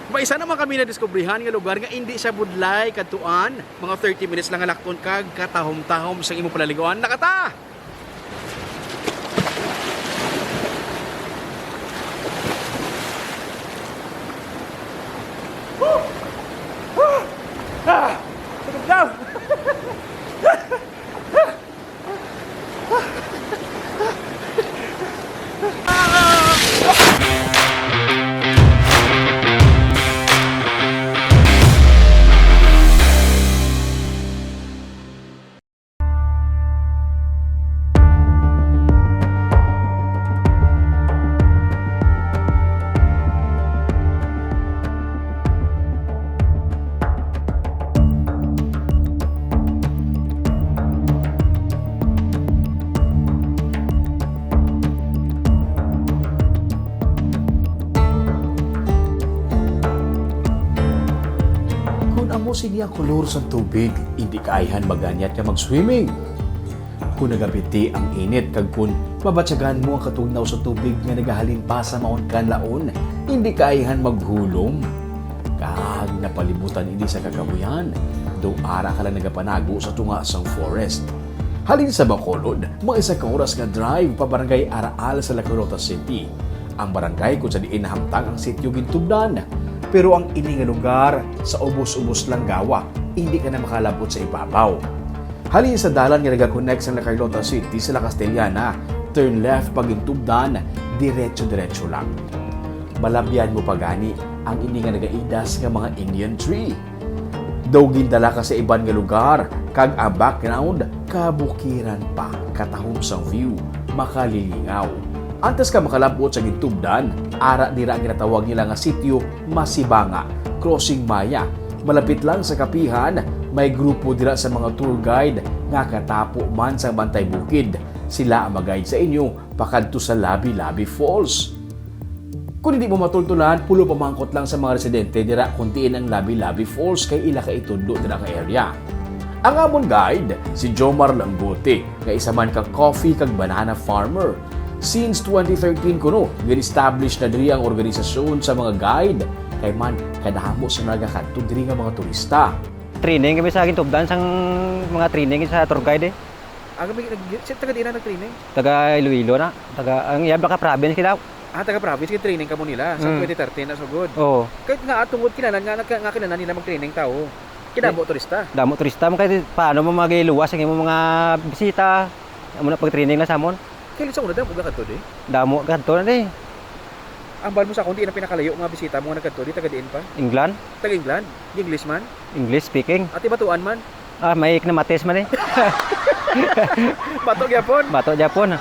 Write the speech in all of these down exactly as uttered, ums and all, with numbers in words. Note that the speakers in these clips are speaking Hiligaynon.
May isa naman kami nadiskubrihan nga lugar nga indi siya budlay kadtuan, mga thirty minutes lang nga lakton kag katahom-tahom sang imong palaliguan. Nakata! Ah! Tulog daw! Kon amo sini ang kolor sang tubig, indi ka ayhan maganyat nga mag-swimming. Kon nagapiti ang init kag kon mabatyagan mo ang katugnaw sa tubig nga nagahalin pa sa Mount Kanlaon, indi ka ayhan maghulom. Kag napalibutan ini sa kakahuyan, daw ara ka lang nagapanago sa tunga sang forest. Halin sa Bacolod, mga isa ka oras nga drive pa Barangay Araal sa La Carlota City, ang barangay kung sa diin nahamtang ang sitio gintubdan. Pero ang ini nga lugar, sa ubos-ubos lang gawa, indi ka na makalabot sa ibabaw. Halin sa dalan nga nagakonek sang La Carlota City sa La Castellana, turn left pa gintubdan, diretso-diretso lang. Malabyan mo pa gani ang ini nga nagaidas nga mga Indian tree. Daw gindala ka sa iban nga lugar, kag ang background, kabukiran pa, katahom sang view, makalilingaw. Antes ka makalabot sa gintubdan, ara dira ang ginatawag nila nga sitio Masibanga, Crossing Maya. Malapit lang sa kapihan, may grupo dira sa mga tour guide nga katapo man sa Bantay Bukid. Sila ang mag-guide sa inyo pakadto sa Labi-Labi Falls. Kung hindi mo matultulan, pulo pamangkot lang sa mga residente dira kung diin ang Labi-Labi Falls kay ila ka itudlo dira nga area. Ang amon guide, si Jomar Langgote, nga isa man ka coffee kag banana farmer. Since twenty thirteen kuno, gin-establish na diri ang organisasyon sa mga guide, kay man kadamo sa nagakadto diri nga mga turista. Training kami sa gintubdan sang mga training sa tour guide eh. Aga may nag-, si taga diin ang nag-training? Taga Iloilo na. Taga, ang iya, baka province kita. Ah, taga province, kay training kamo nila sa Mm. twenty thirteen na sugod. Oo. Kahit nga, ah, tungod kinahanglan nga, nga, nga kinahanglan nila mag-training tao. Kinamo Eh, turista. Damo turista mo, kahit paano mo magiluwas ang imong mga bisita. Amo na pag-training na sa amon. Kailan sa una, damo ka kadto, di? Damo kadto na, di. Ambal mo sa akon, di na pinakalayo nga bisita mo nga nagkadto, di taga diin pa? England. Taga England? English man? English speaking. Ati batuan man? Ah, may kinamatis man eh. Bato gyapon? Bato gyapon.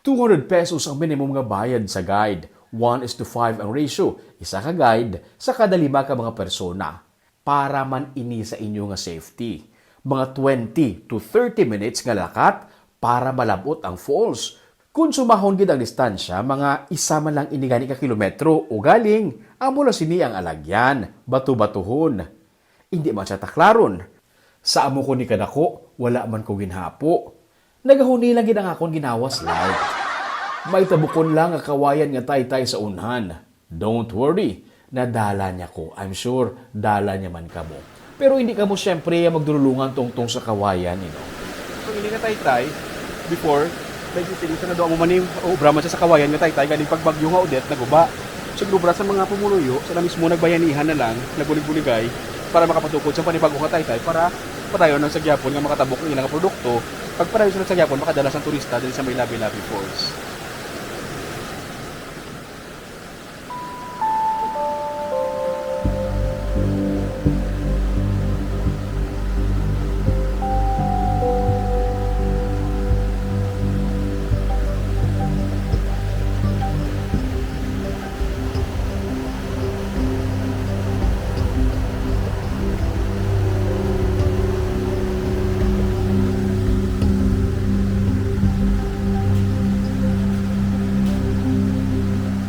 Two hundred pesos ang minimum nga bayad sa guide. One is to five ang ratio, isa ka guide sa kada lima ka mga persona. Para man ini sa inyo nga safety. Mga twenty to thirty minutes nga lakat para malab-ot ang falls. Kon sumahon gid ang distansya, mga isa man lang ini gani ka kilometro, ugaling amo na sini ang alagyan, bato-batohon. Indi man siya taklaron. Sa amo ko ni kadako, wala man ko ginhapo. Nagahuni lang gid ang akon ginawas light. May tabukon lang nga kawayan nga taytay sa unhan. Don't worry, nadala niya ko. I'm sure, dala niya man kamo. Pero hindi kamo siyempre magdululungan tungtong sa kawayan, you know. So, ini nga taytay, before, may utiliza na daw mo maning obra man siya sa kawayan nga taytay, galing pag bagyo nga Odette, naguba. So, ginobra sa mga pumuluyo, sila mismo nagbayanihan na lang, nagbulig-buligay, para makapatukod sa panibago nga taytay, para padayon lang sa gihapon nga makatabok ang ilang produkto, pagpadayon sila sa gihapon, makadala sa turista diri sa may Labi-Labi Falls.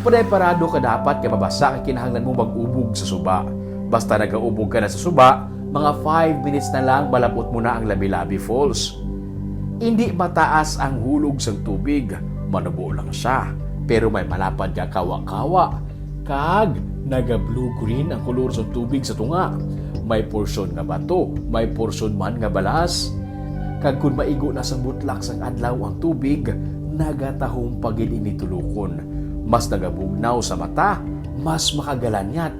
Preparado ka dapat kay mabasa kay kinahanglan mo mag-ubog sa suba. Basta nagaubog ka na sa suba, mga five minutes na lang malab-ot mo na ang Labi-Labi Falls. Indi mataas ang hulog sang tubig, manubo lang siya, pero may malapad nga kawa-kawa. Kag naga-blue-green ang kolor sa tubig sa tunga. May porsyon nga bato, may porsyon man nga balas. Kag kon maigo na sang butlak sang adlaw ang tubig, nagatahom pa gid ini tulokon. Mas nagabugnaw sa mata, mas makagalanyat.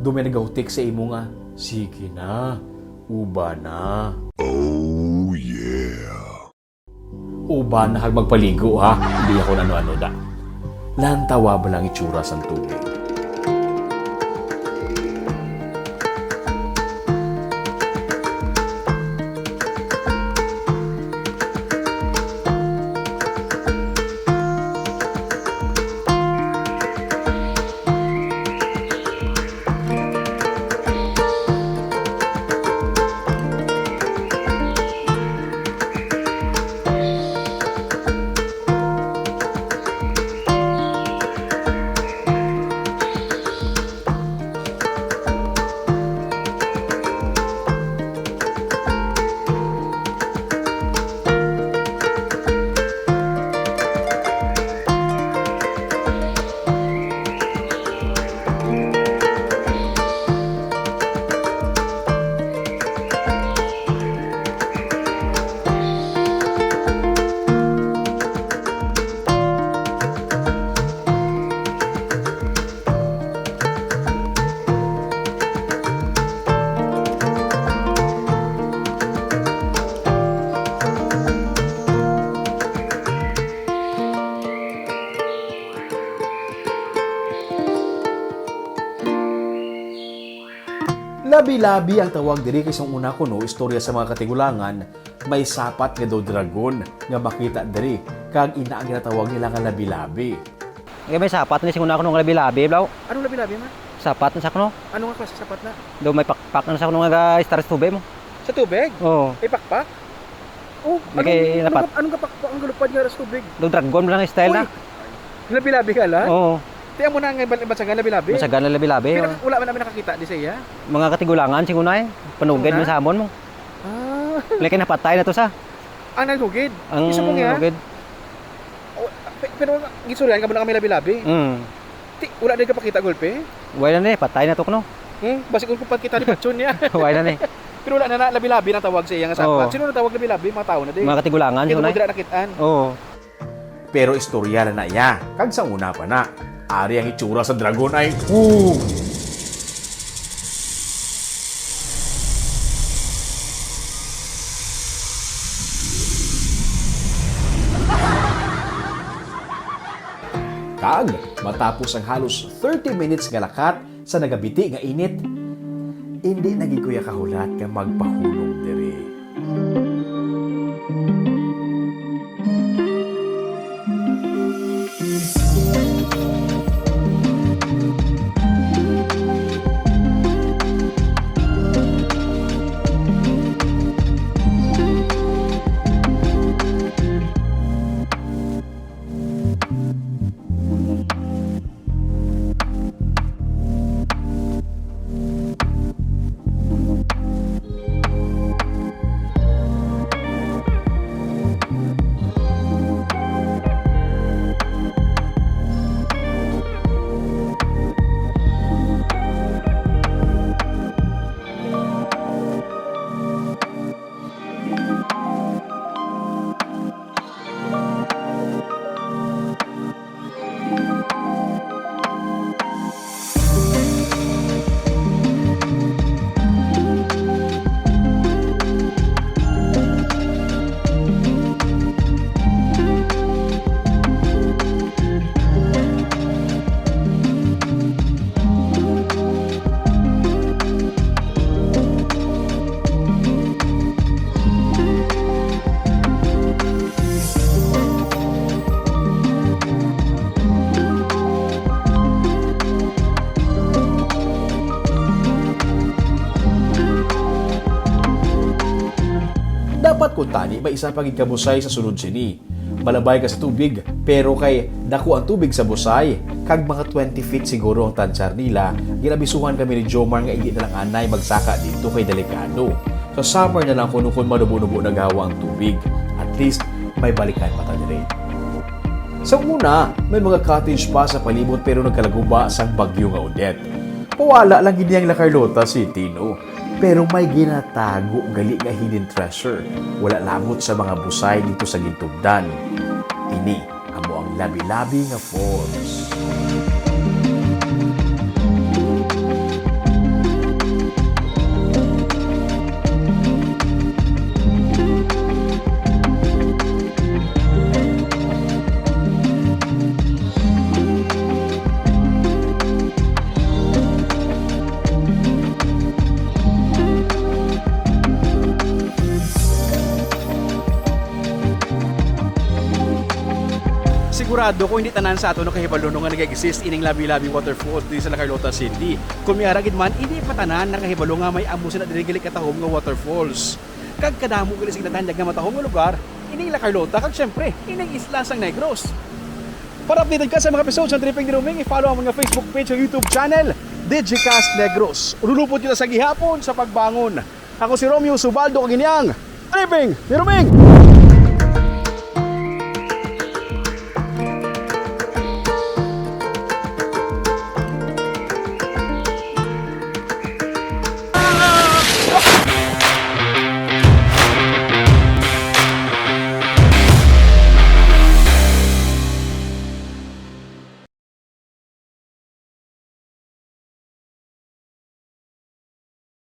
Daw may nagahutik sa imo nga, "Sige na, uba na." Oh, yeah. Uba na kag magpaligo, ha? Hindi ako ano-ano da. Lantawa ba lang itsura sang tubig? Labi-labi ang tawag diri, kay sang una kuno, istorya sa mga katigulangan, may sapat nga daw dragon nga makita diri, kag ina ang ginatawag nila nga labi-labi. Kay may sapat ni sang una kuno nga labi-labi, blaw. Anong labi-labi, ma? Sapat na sa kuno. Ano nga klase sapat na? Daw may pakpak na sa kuno nga ga-istar sa tubig mo. Sa tubig? Oo. May pakpak? Oh, May anong, kay anong lapat. Ka-, anong kapakpak ang galupad nga sa tubig? Daw dragon lang style na. Uy, labi-labi ka lang? Oo. Tiyan mo na nga iban-, iban sa labi-labi? Masagan na labi-labi, Pero oh. Wala man namin nakakita di sa iya? Mga katigulangan, siguro na eh. Panugid Ano na? Mo sa amon mo. Ah. Like, napatay na to sa. Ang naghugid? Ang Isa po nga? Hugid. Oh, pe-, pero gisuryan ka mo na kami labi-labi. Mm. Ti, wala na kapakita gulpe? Wala na eh, patay na to, no? Hmm? Basi kung kupat kita ni Patson niya. Wala na eh. Pero wala na na, labi-labi nang tawag sa iya nga sapat. Oo. Sino nang tawag labi-labi? Mga tao na di. Mga katigulangan, Kaya sino na mo eh? Dira nakitaan. Oo. Pero istorya lang na iya, kag sa una pa na. Ari ang itsura sa dragon ay, uh! Kag matapos ang halos thirty minutes nga lakat sa nagabiti nga init, indi na gid ko iya kahulat nga magpahulog diri. Dapat kuntani may isa pa gid ka busay sa sulod sini. Malabay ka sa tubig, pero kay daku ang tubig sa busay, kag mga twenty feet siguro ang tansyar nila, ginabisuhan kami ni Jomar nga indi na lang anay magsaka didto kay delikado. Sa summer na lang kuno kon manubo-nubo na gawa ang tubig. At least, may balikan pa ta diri. Sa una, may mga cottage pa sa palibot pero nagkalaguba sang bagyo nga Odette. Pawala lang gid ang La Carlota City, no? Pero may ginatago gali nga hidden treasure. Wala labot sa mga busay dito sa Gintubdan. Ini amo ang Labi-Labi nga Falls. Sigurado ko hindi tanan sa ato nakahibalo no nga nag-exist ining Labi-Labi Waterfalls diri sa La Carlota City. Kung may ara gid man, hindi pa tanan nakahibalo nga may amo sila diri gali katahom nga waterfalls. Kag kadamo gali sing natanyag nga matahom nga lugar, ining La Carlota, kag syempre, ining isla sang Negros. Para updated ka sa mga episodes ng Tripping ni Roming, i-follow ang mga Facebook page ug YouTube channel, Digicast Negros. Ululupot kita sa gihapon sa pagbangon. Ako si Romeo Subaldo, kag ini ang Tripping ni Roming.